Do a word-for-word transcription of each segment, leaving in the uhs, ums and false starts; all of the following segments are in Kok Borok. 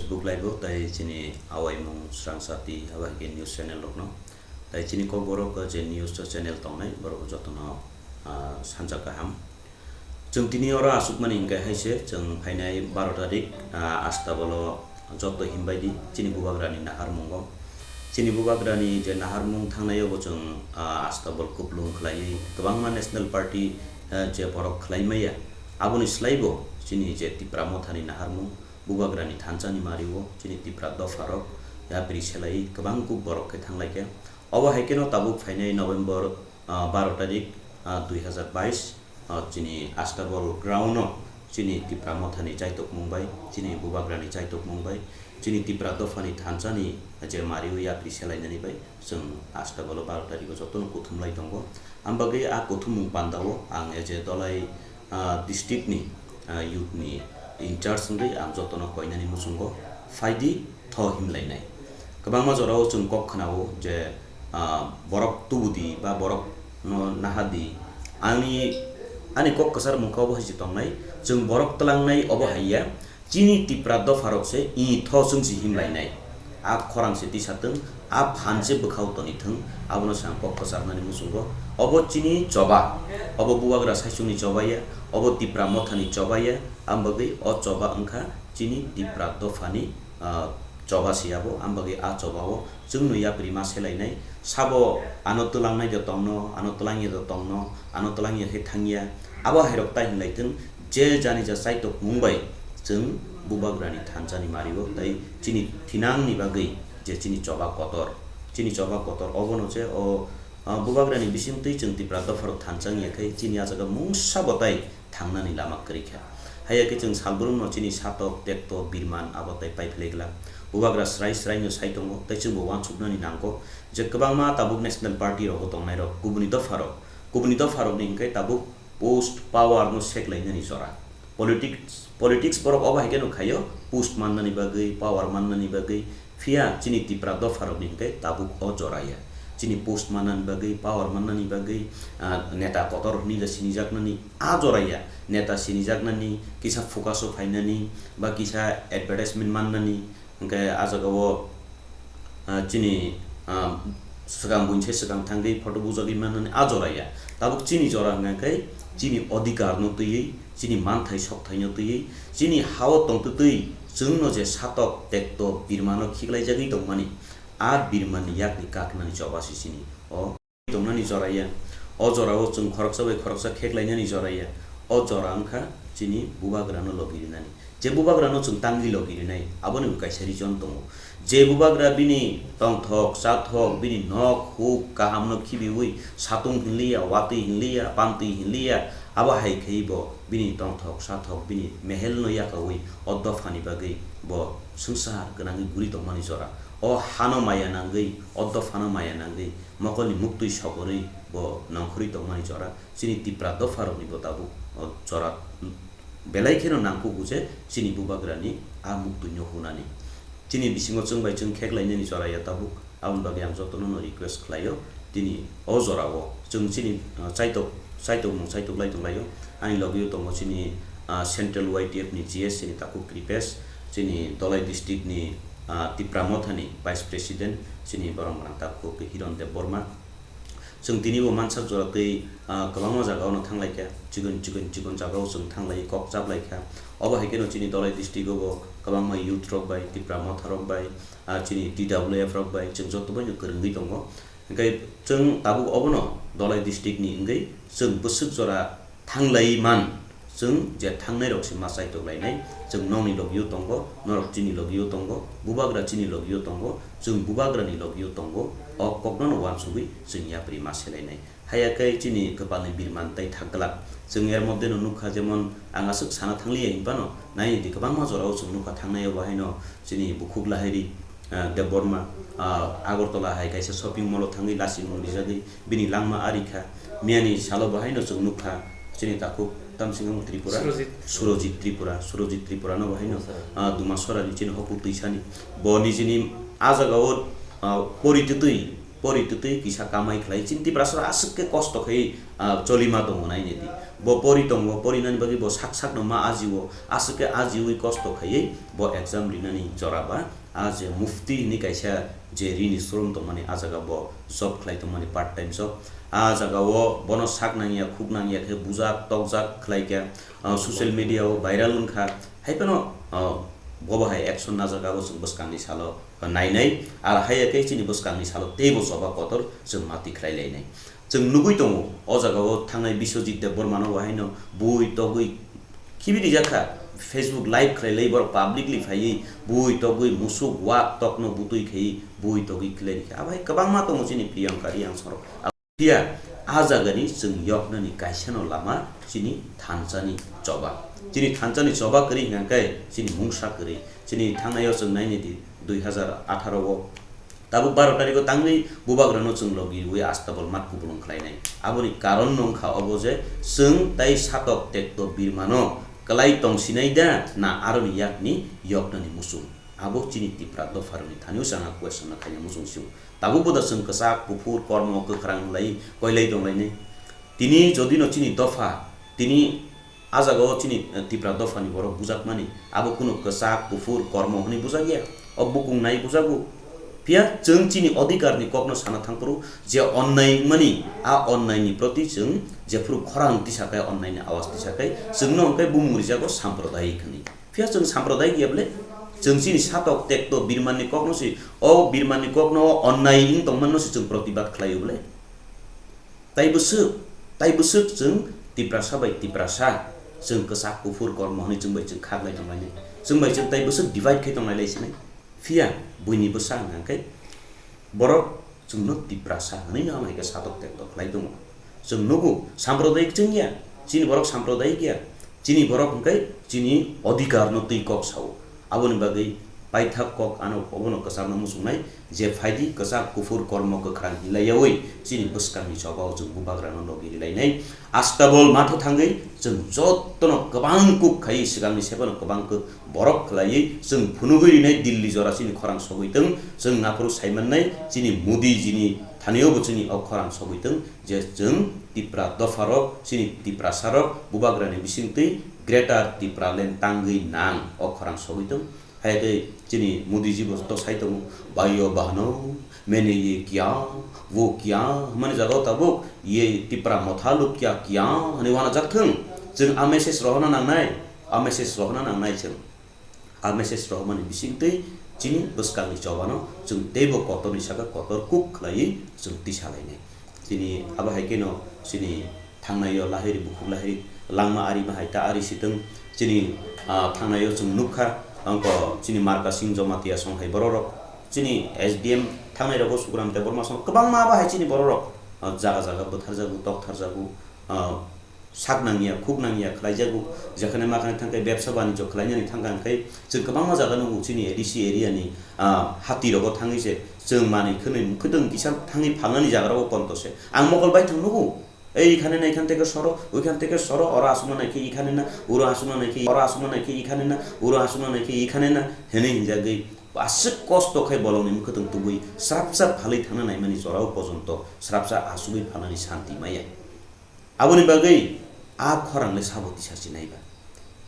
Buklaibo tai chini awaimung srangsa twi abo hai khe news channel rokno. Tai chini kokborok je news channel tongnai borok jotono, ah, sanja kaham. Chwng tini oro aswkmani hwnkhe hai se chwng phainai baro tarik, ah, Astabolo joto himbai di chini bubagrani naharmungo. Chini bubagrani je naharmung thangnaio bo chwng, ah, Astabol kuplung khlaiwi kwbangma National Party, ah, je borok khlai maya, aboni slaibo chini je Tipra Mothani naharmung, bubagrani thansa ni mario chini Tipra dopha rok yapri selai kwbang kuk borok khe thanglaikha. Obo hai kheno tabuk phainai November, ah, baro tarik, ah, dui hazar bais, ah, chini Astabol ground no chini Tipra Mothani chaitokmung bai, chini bubagrani chaitokmung bai, chini Tipra dophani thansa ni je mario yapri selainani bai chwng Astabol o baro tarik o jotono kuthum lai tongo. Ambagwi a kuthumung pandao ang as a Dhalai, ah, district ni, ah, youth ni in charge wngwi ang jotono koinani muchungo phaidi tho himlainai. Kwbangma jorao chwng kok khwnao je, ah, borok tubudi ba borok no nahadi. Ani, ani kok kwchar mungkha obo hai se tongnai, chwng borok twlangnai obo hai ya. Chini Tipra dopharok se i tho chwng se himlainai. A khorang se tisa thung, a phan se bwkhao toni thung, abono se ang kok kwcharnani muchungo. Obo chini choba, obo bubagra saichungni choba ya, obo Tipra mothani choba ya, ang bagwi o choba wngkha chini Tipra dophani, ah, choba se abo, ang bagwi a choba o chwngno yapri ma selainai. Sabo ano twlangnai de tongno, ano twlangya de tongno, ano twlangya khe thangya. Abo hairok tai hinlai thung, je jani ja chaitok mung bai chwng bubagrani thansa ni mario tai chini thinang ni bagwi je chini choba kotor, chini choba kotor obono je o, ah, bubagrani bising twi chwng Tipra dopharok thansa wngya khe chini a jaga mungsa bo tai thangnani lama kwrwi kha. Haiya khe chwng salbrum no chini satok, tekto, birman abo tai pai phlai glak. Bubagra srai srai no sai tongo, tai chwng bo uansuknani nango je kwbangma tabuk National Party rogo tongnai rok, kubuni dopha rok, kubuni dopha rok ni hwnkhe tabuk post power no seklainani jora. Politics, politics borok obo hai kheno khaio, post mannani bagwi, power mannani bagwi, phiya chini Tipra dopharokni hwnkhe tabuk o jora ya. Chini post mannani bagwi, power mannani bagwi, ah, neta kotor hwnwi le sinijaknani a jora ya. Neta sinijaknani, kisa focus o phainani, ba kisa advertisement mannani, hwnkhe a jaga o, ah, chini, ah, swkang buini se swkang thangwi photo bujagwi mannani a jora ya. Tabuk chini jora hwnkhe chini odhikar no twiwi, chini manthai sokthai no twiwi, chini ha o tongtwtwi chwngno je satok tekto birmano khiklaijagwi tongmani, a birmani yakni kaknani choba se chini o tongnani jora ya. O jora o chwng khoroksa bai khoroksa kheklainani jora ya. O jora wngkha chini bubagrano logi rinani. Je bubagrano chwng tangwi logi rinai, aboni bo kaisa reason tongo. Je bubagra bini tongthok, chathok, bini nok, huk, kahamno khibiwi satung hinliya, watwi hinliya, pamtwi hinliya, abo hai khaiwi bo bini tongthok, chathok, bini mehelno yakawi o dophani bagwi bo swngchar gwnangwi guri tongmani jora. O hano maya nangwi, o dophano maya nangwi, mokolni muktwi sokorwi bo nongkhorwi tongmani jora. Chini Tipra dopharokni bo tabuk o jora belai kheno nangkukgo je chini bubagrani a muktwino hunani. Chini bisingo chwng bai chwng kheklainani jora ya tabuk, aboni bagwi ang jotono no request khlaio. Tini o jorao chwng chini, ah, chaitok, chaitokmung chaitok lai tonglaio. Ani logio tongo chini, ah, Central Y T F ni G S chini takhuk Kripesh, chini Dhalai district ni, ah, Tipra Mothani Vice President chini borok gwnang takhuk Hiron Debbarma. Chwng tini bo mansak jora twi, ah, kwbangma jaga o no thanglaikha, chikon chikon chikon jaga o chwng thanglai kok chaplaikha. Obo hai kheno chini Dhalai district o bo kwbangma youth rok bai, Tipra Motha rok bai, ah, chini T W F rok bai chwng joto bai no kwrwngwi tongo. Hwnkhe chwng tabuk obono Dhalai district ni wngwi chwng bwswk jora thanglai man, chwng je thangnai rok se ma chaitok lainai, chwng nokni logio tongo, norok chini logio tongo, bubagra chini logio tongo, chwng bubagrani logio tongo, o kokno no uansugwi chwng yapri ma selainai. Haiya khe chini kwpalni birman tai thak glak. Chwng er moddhe no nukha, jemon ang aswk sana thangliya hinphano, naidi kwbangma jorao chwng nukha thangnai o, bo haino chini bukhuk lahairi, ah, Debbarma, ah, Agartala hai kaisa shopping mall o thangwi lachi mung rijagwi bini langma ari kha. Miyani salo bo haino chwng nukha, chini takhuk tamsingwng Tripura, Surojit. Surojit Tripura, Surojit Tripura no bo haino, ah, Dumasora ni chini hokuk twisani. Bo nijini a jaga o, ah, pori twtwi Pori twtwi kisa kamai khlai, chini Tiprasa aswk khe kosto khai, ah, cholima tongo nainedi. Bo pori tongo, porinani bagwi bo sak sakno ma ajio, aswk khe ajiwi kosto khaiwi bo exam rinani jora ba. Ah, je mufti hinwi kaisa je rini showroom tongmani, ah jaga bo job khlai tongmani, part time job. Ah jaga o bono sak nangya, khuk nangya khe bujak, tokjak khlai khe, ah, social media o viral wngkha. Hai phano, ah, bo bo hai action najak, abo chwng bwskangni salo nainai, ar hai khe chini bwskangni salo teibo choba kotor chwng mati khlai lainai. Chwng nugwi tongo, o jaga o thangnai Biswajit Debbarma no bo haino bui togwi khibi rijak kha, Facebook live khlai lai borok publicly phaiwi bui togwi musuk wak tokno butwi khaiwi bui togwi khlai rikha. Abo hai kwbangma tongo chini Priyanka Reang sorok. Phiya, ah jagani chwng yoknani kaisano lama chini thansani choba. Chini thansani choba kwrwi hwnkha khe chini mungsa kwrwi. Chini thangnaio chwng nainidi dui hazar atharo o. Tabuk baro tarikh o tangwi bubagrano chwng logi rwui astabol mat kupulung khlainai. Aboni karon no wngkha obo je chwng tai satok tekto birmano kwlai tongsinai da na aroni yakni yoknani muchung. Abo chini Tipra dopharokni thanio chwng a question no khaina muchung sio. Tabuk bo da chwng kwchak kuphur kormo kwkhwrang lai koilai tonglainai. Tini jodi no chini dopha, tini ah jaga o chini, eh, Tipra dophani borok bujakmani, abo kunu kwchak, kuphur, kormo hwnwi bujakya, o bukung nai bujago. Phiya chwng chini odhikar ni kokno sana thangphuru je onnai wngmani, a onnai ni proti chwng jephuru khorang tisa khai, onnai ni awas tisa khai, chwngno hwnkhe bumung rijago sampradayik hwnwi. Phiya chwng sampradayik ya bwle? Chwng chini satok tekto birman ni kokno se, o birman ni kokno onnai wng tongmano se chwng protibad khlai o bwle? Tai bwswk, tai bwswk chwng Tiprasa bai Tiprasa, chwng kwchak kuphur kormo hwnwi chwng bai chwng khaklai tonglainai. Chwng bai chwng tai bwswk divide khai tonglailai sinai. Phiya buini bwsa hwnkha khe borok chwngno Tiprasa hwnwi no hamai khe satok tekto khlai tongo. Chwng nugo, sampradayik chwng ya, chini borok sampradayik ya, chini borok hwnkhe chini odhikar no twi kok sao. Aboni bagwi paithak kok ano obono kwchangno muchungnai, je phaidi kwchak kuphur kormo kwkhwrang hinlaiyaui chini bwskangni chobao chwng bubagrano logi rilainai. Astabol matho thangwi chwng jotono kwbang kuk khaiwi swkangni sebano kwbang kuk borok khwlaiwi chwng phunugwi rinai Dilli jora chini khorang sogwi tong, chwng aphuru saimannai chini Modi jini thanio bo chini o khorang sogwi tong je chwng Tipra dopharok, chini Tiprasarok bubagrani bisingtwi Greater Tipraland tangwi nang o khorang sogwi tong. Hai khe chini Modi ji bo to sai tongo, "Bhaiyo bahno, maine ye kiya, wo kiya," hwnmani jagao tabuk, "Ye Tipra motha log kiya kiya," hwnwi uanajak thung. Chwng a message rohorna nangnai, a message rohorna nangnai chwng. A message rohormani bisingtwi chini bwskangni chobano chwng teibo kotorni saka kotor kuk khlaiwi chwng tisalainai. Chini abo hai kheno chini thangnai o lahiri bukhuk lahiri langma ari bahai ta ari sitwng chini, ah, thangnai o chwng nukha angko chini Marka Singh Jamatia song hai bororok chini S D M thangnai rogo Sukuram Debbarma song kwbangma bahai chini bororok, ah, jaga jaga bwtharjago, toktharjago, ah, sak nangya, khuk nangya khlaijago, jekhane makhane thangkhe bebsa banijyo khlainani thangkha hwnkhe chwng kwbangma jaga nukgo chini A D C area ni, ah, hati rogo thangwi se chwng manwi khwnwi mwkhwtwng kisa thangwi phalnani jaga rogo konto se. Ang mokol baithang nugo. Ei ikhane na ikhan theke soro, oikhan theke soro, oro aswkno naikhe ikhane na, oro aswkno naikhe, oro aswkno naikhe ikhane na, oro aswkno naikhe ikhane na, hwnwi hinjagwi aswk kosto khai bolongni mwkhwtwng tubui srapsa phalwi thangna naimani jorao pojonto srapsa asugwi phalnani santi maya. Aboni bagwi a khorang le sabo tisa sinai ba?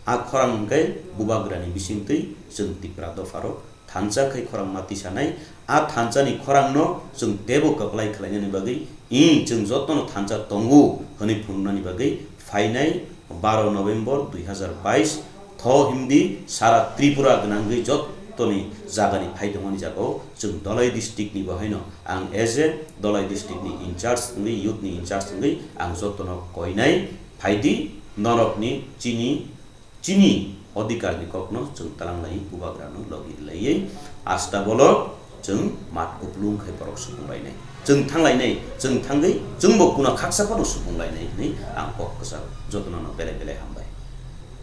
A khorang hwnkhe bubagrani bisingtwi chwng Tipra dopharok thansa khai khorang ma tisanai. A thansani khorangno chwng teibo kwplai khlainani bagwi, "Ih, chwng jotono thansa tongo," hwnwi phunuknani bagwi phainai baro November dui hazar bais tho himdi sara Tripura gwnangwi jottoni jagani phai tongmani jagao chwng Dhalai district ni bo haino ang as a Dhalai district ni in charge wngwi, youth ni in charge wngwi ang jotono koinai. Phaidi norokni chini Chini odhikar ni kokno chwng talang lai, bubagra no logi rwlaiwi asta bolo chwng mat kuplung khai borok supung lainai. Chwng thang lainai, chwng thangwi chwng bo kuna khaksa phano supung lainai hwnwi ang kok kwcharo jotono no belai belai hambai.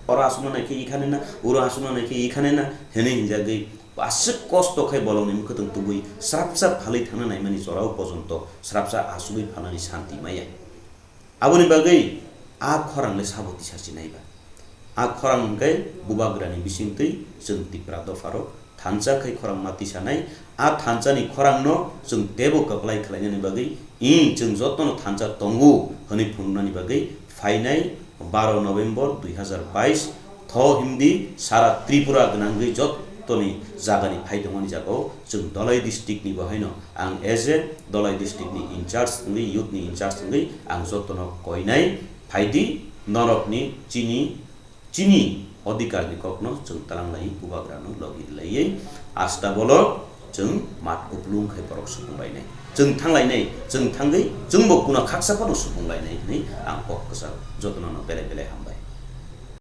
Oro aswkno naikhe ikhane na, oro aswkno naikhe ikhane na hwnwi hinjagwi aswk kosto khai bolongni mwkhwtwng tubui srapsa phalwi thangna naimani jorao pojonto srapsa asugwi phalnani santi maya. Aboni bagwi a khorang le sabo tisa sinai ba? A khorang hwnkhe bubagrani bisingtwi chwng Tipra dopharok thansa khai khorang ma tisanai. A thansani khorangno chwng teibo kwplai khlainani bagwi, i chwng jotono thansa tongo hwnwi phunuknani bagwi phainai baro November dui hazar bais tho himdi sara Tripura gwnangwi jotoni jagani phai tongmani jagao chwng Dhalai district ni bo haino ang as a Dhalai district ni in charge wngwi, youth ni in charge wngwi ang jotono koinai. Phaidi norokni chini, chini odhikar ni kokno chwng talang lai, bubagrano logi laiwi asta bolo chwng mat kuplung khai borok supung lainai. Chwng thang lainai, chwng thangwi chwngbo kuna khaksa phano supung lainai hwnwi ang kok kwcharo jotono no belai belai ham.